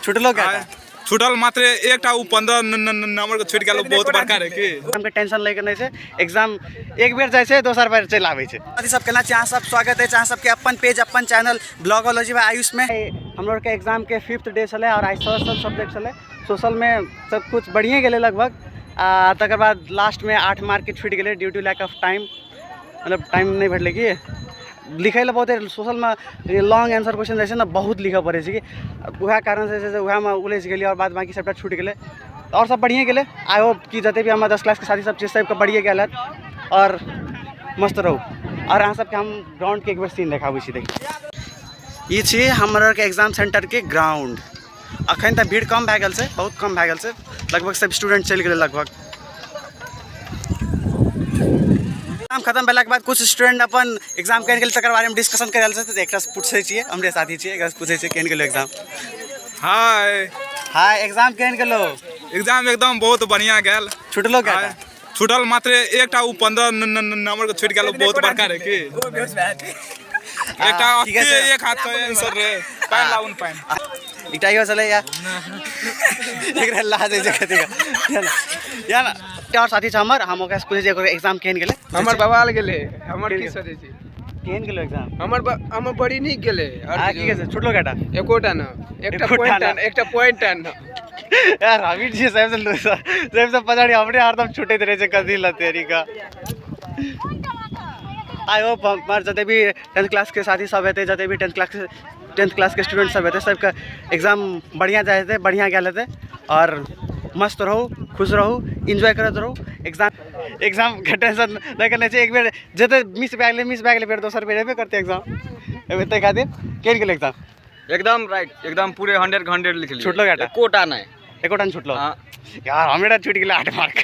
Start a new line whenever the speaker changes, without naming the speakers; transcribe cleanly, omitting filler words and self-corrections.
छुटलो क्या?
छुटल मात्र एकटा उ 15 नंबर के छुटि गेल, बहुत बड़का रहे की।
एग्जाम के टेंशन लैके नहीं छै, एग्जाम एक बेर जाइ छै दोसर बेर चलि आबै छै। अथी सब केना छी अहाँ सब? स्वागत अछि अहाँ सबके अपन पेज अपन चैनल ब्लॉगोलॉजी बाय आयुष में। हमरो आरके एग्जाम के 5th day छलै और आई सोशल सब्जेक्ट छलै। सोशल में सब कुछ बढ़िए गेलै लगभग, आ तकर बाद लास्ट में 8 मार्क के छुटि गेलै due to lack of time, मतलब टाइम नहीं भेटलै कि लिखै लए बहुते। सोशल में लॉन्ग आंसर क्वेश्चन रहै छै ने, बहुत लिखऽ पड़ै छै कि वएह कारण से जे वएहमे उलझि गेलियै और बाद बाकी सबटा छुटि गेलै। और सब बढ़िए गेलै। I hope कि जते भी हमर 10 क्लासके साथी सब छै सबके बढ़िए गेल हैत और मस्त रहू। और अहाँ सबके हम ग्राउंडके एक बेर सीन देखाबै छी। देखियौ ई छी हमर आरके एग्जाम सेंटरके ग्राउंड। अखन तऽ भीड़ कम भए गेल छै, बहुत कम भए गेल छै, लगभग सब स्टूडेंट चलि गेलै लगभग। एग्जाम खत्म भेलाके बाद कुछ स्टूडेंट अपन एग्जाम केहन गेल तकर बारेमे डिस्कशन करि रहल छै। तऽ एकरासँ पूछै छियै, हमरे साथी छियै, एकरासँ पूछै छियै केहन गेलो एग्जाम।
हाय
हाय, एग्जाम केहन गेलो?
एग्जाम एकदम बहुत बढ़िया गेल।
छुटलो क्या?
छुटल मात्र एकटा उ 15 नंबर के छुटि गेल, बहुत बड़का रहे की। एकटा
ठीक है।
एक हाथ से आंसर रहे। पानि लाउन पानि।
एकटा इहो छलै या एकरा लाज होइ छै कथी का या ना। एकटा आओर साथी छै हमर, हम ओकरासँ पूछै छियै ओकर एग्जाम केहन गेलै।
हमर बवाल गेलै। हमर की सोचै छी?
केहन गेलो एग्जाम?
हमर बड़ी नीक गेलै।
आ की कहै छै, छुटलो केटा?
एकोटा ना, एकटा
एकोटा
पॉइंट
ना।
एकटा पॉइंट ना।
यार हमी छियै सबसँ सबसँ पछाड़ी, हमरे हरदम छुटैत रहै छै कथी लतेरी का। I hope हमर जते भी 10th क्लास के साथी सब हेतै, जते भी 10th class के स्टूडेंट सब हेतै, सबके एग्जाम बढ़िया जाइ हेतै, बढ़िया गेल हेतै। और मस्त रहू, खुश रहू, एन्जॉय करैत रहू। एग्जाम के टेंशन लैके नहि छै। एक बेर जते मिस भए गेलै, मिस भए गेलै, फेर दोसर बेर हेबे करतै एग्जाम। ताहि खातिर केहन गेलै एग्जाम?
एकदम राइट, एकदम पूरे 100 के 100 लिखलियै।
छुटलो केटा?
एकोटा नहि।
एकोटा नहि छुटलो?
हाँ।
यार हमरा छुटि गेलै 8 मार्क।